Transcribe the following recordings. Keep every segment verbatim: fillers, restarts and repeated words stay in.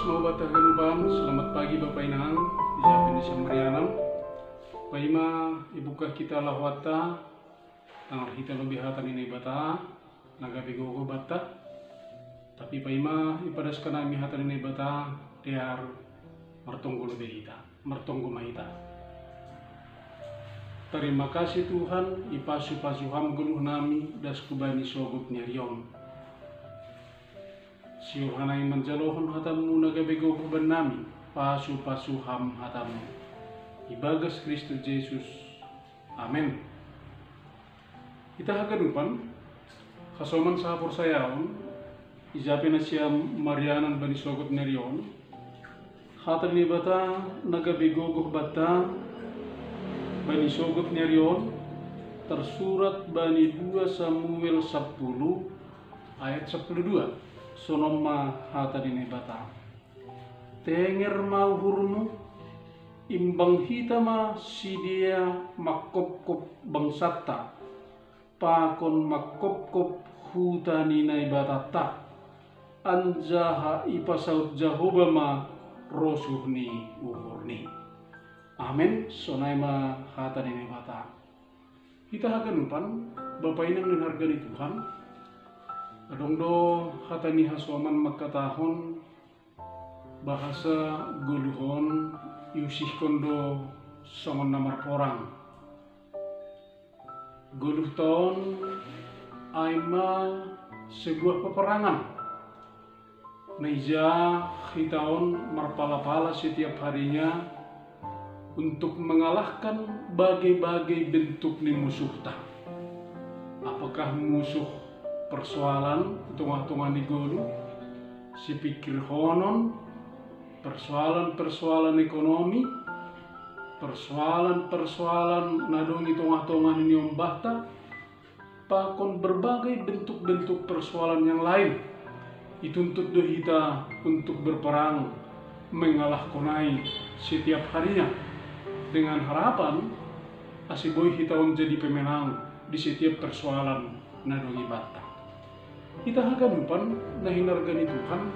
Mau bata haganupan, selamat pagi Bapa Inang, di Japan di Samarianam. Paima ibuka kita lahuatta, tangar hita lobi hata ni Naibata, nagabe gogo bata. Tapi paima ipadaskana mi hata ni Naibata, dear martonggo lobi hita, martonggo ma hita. Terima kasih Tuhan, ipasu-pasu ham goluh nami das kubani sogop ni arion. Siur hanai manjalohon hatamu nagabe gogo bannami, pasu-pasu ham hatamu. Ibagas Kristus Jesus. Amen. Ita haganupan, hasoman sahaporsayaon, ijape nasiam marianan bani sogop ni arion, hata ni Naibata nagabe gogo bata bani sogop ni arion, tersurat bani dua Samuel sepuluh ayat sepuluh dua. Sonon ma hata ni Naibata. Tenger ma uhurmu, imbang hita ma sidea mangkopkop bangsanta, pakon mangkopkop huta ni Naibatanta, anjaha ipasaut Jahowa ma rosuh ni uhurni. Amen, sonai ma hata ni Naibata. Hita haganupan, Bapa Inang na harga ni Tuhan, adong do hata ni hasoman mangkatahon, bahasa goluhon iusihkon do songon na marporang. Goluhta on ai ma sebuah peperangan. Na ija hita on marpala-pala setiap harinya untuk mengalahkan bagai-bagai bentuk ni musuhta. Apakah musuh persoalan tongah-tongah ni goluh, sipikirhonon, persoalan-persoalan ekonomi, persoalan-persoalan na dong i tongah-tongah ni ombahta, pakon berbagai bentuk-bentuk persoalan yang lain. Dituntut do hita untuk berperang, mengalahkonai setiap harinya, dengan harapan ase boi hita on jadi pemenang di setiap persoalan na dong i banta. Hita haganupan na hinarga ni Tuhan,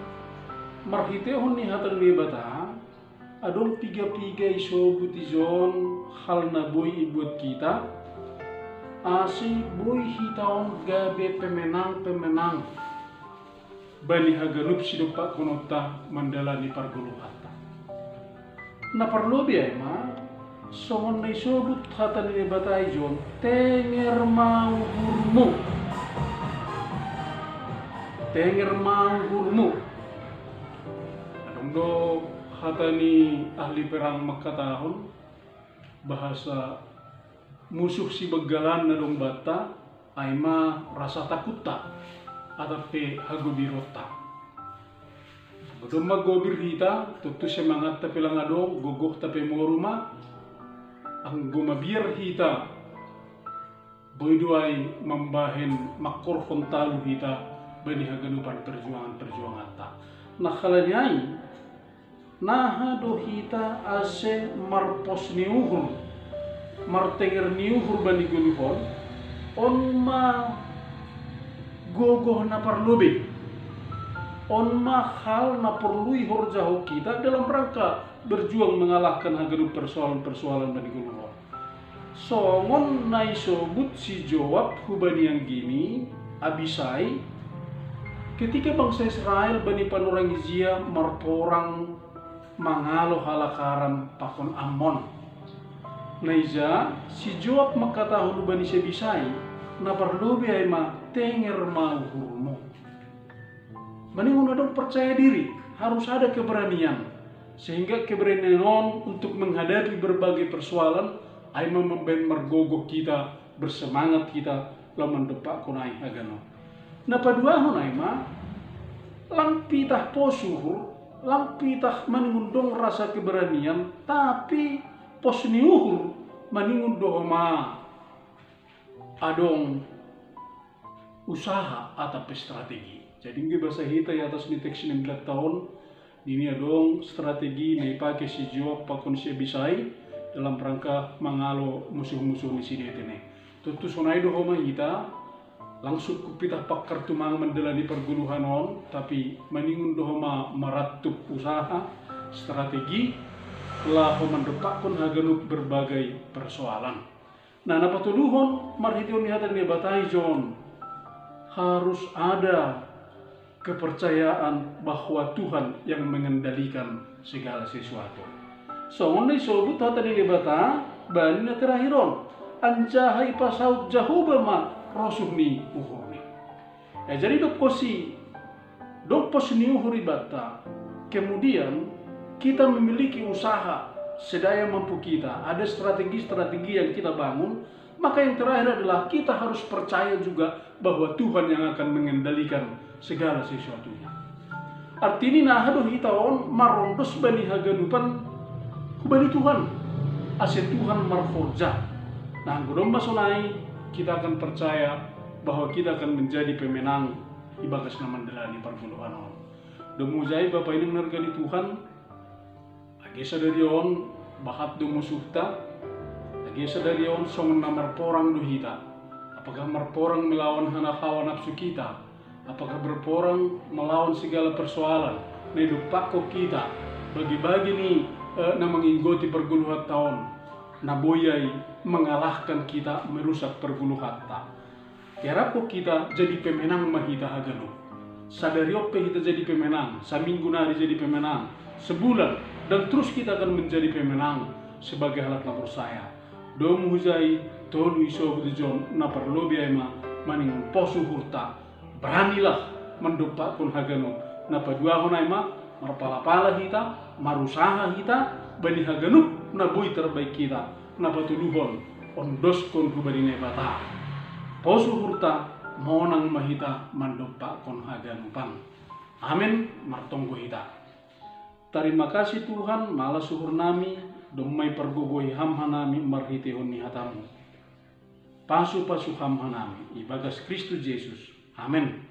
marhitehon ni hata ni Naibata, adong piga-piga isobut ijon hal na boi ibuat hita, ase boi hita on gabe pemenang-pemenang bani haganup sidompakkononta mandalani pargoluhanta. Na parlobei ai ma, songon na isobut hata ni Naibata ijon, tenger ma uhurmu. Tenger ma uhurmu. Adong do hata ni ahli perang mangkatahon, bahasa musuh sibanggalan na dong banta, ai ma rasa takutta, atap pe hagobironta. Anggo domma gobir hita, tontu semangatta pe lang adong, gogohta pe moru ma. Anggo mabiar hita, boi do ai mambahen mangkorhon talu hita bani haganupan perjuangan-perjuanganta. Na halani ai, naha do hita ase marpos ni uhur, martenger ni uhur bani goluh on, on ma gogoh na parlobei, on ma hal na porlu ihorjahon hita dalam rangka berjuang mengalahkan haganup persoalan-persoalan bani goluh on. Songon na isobut si Joab hubani anggini, Abisai, ketika bangsa Israel bani panorang ijia marporang mangalo halak Aram pakon Ammon. Na ija, si Joab mangkatahon hubani si Abisai, na parlobei ai ma tenger ma uhurmu. Maningon adong percaya diri, harus ada keberanian. Sehingga keberanian on untuk menghadapi berbagai persoalan, ai ma mambahen margogoh hita, bersemangat hita, laho mandompakkon ai haganup. Na paduahon ai ma, lang pitah pos uhur, lang pitah maningon dong rasa keberanian, tapi pos ni uhur maningon do homa adong usaha atap strategi. Jadi anggo ibasa hita i atas ni teks ni mdelatta on, nini adong strategi na ipake si Joab pakon si Abisai dalam rangka mangalo musuh-musuh ni sidea tene. Tontu sonai do homa hita, Langsung kupitah pakkar tumang mandalani parguluhan on, tapi maningon do homa marattup usaha, strategi, laho mandompakkon haganup berbagai persoalan. Nah, na patoluhon marhitehon ni hata ni Debata i jon, harus ada kepercayaan bahwa Tuhan yang mengendalikan segala sesuatu. Songon na isobut hata ni Debata bani na terakhir on, anjaha ipasaut Jahowa ma rosuh ni uhurni. Ya, jadi dongkon si dongkon si ni uhur ibanta, kemudian kita memiliki usaha sedaya mampu kita, ada strategi-strategi yang kita bangun, maka yang terakhir adalah kita harus percaya juga bahwa Tuhan yang akan mengendalikan segala sesuatunya. Artini na aha do hita on marondos bani haganupan hubani Tuhan, ase Tuhan marhorja. Nah, anggo domma sonai, kita akan percaya bahwa kita akan menjadi pemenang ibagas na mandalani parguluhan on. Domu jai Bapa inang narga ni Tuhan, age sadari on bahat do musuhta, age sadari on songon na marporang do hita. Apakah marporang melawan hana hawa nafsu kita? Apakah berporang melawan segala persoalan na idompakkon kita bagi-bagi ni eh, na manginggoti parguluhanta on, na boi ai mengalahkan kita, merusak parguluhanta? Diharapkan kita jadi pemenang ma hita haganup. Sadari on pe hita jadi pemenang, saminggu nari jadi pemenang, sebulan, dan terus kita akan menjadi pemenang sebagai halak na porsaya. Domu hujai tolu isobut jon na parlobei ai ma maningon pos uhurta, beranilah mandompakkon haganup. Na paduahon ai ma marpalapala hita, marusaha hita bani haganup na boi tarbahen hita. Na patoluhon, ondoskon hubani Naibata pos uhurta, monang ma hita mandompakkon haganupan. Amen. Martonggo hita. Tarima kasih Tuhan, malas uhurnami, domma ipargogohi Ham hanami marhitehon ni hataMu. Pasu-pasu Ham hanami ibagas Kristus Jesus. Amen.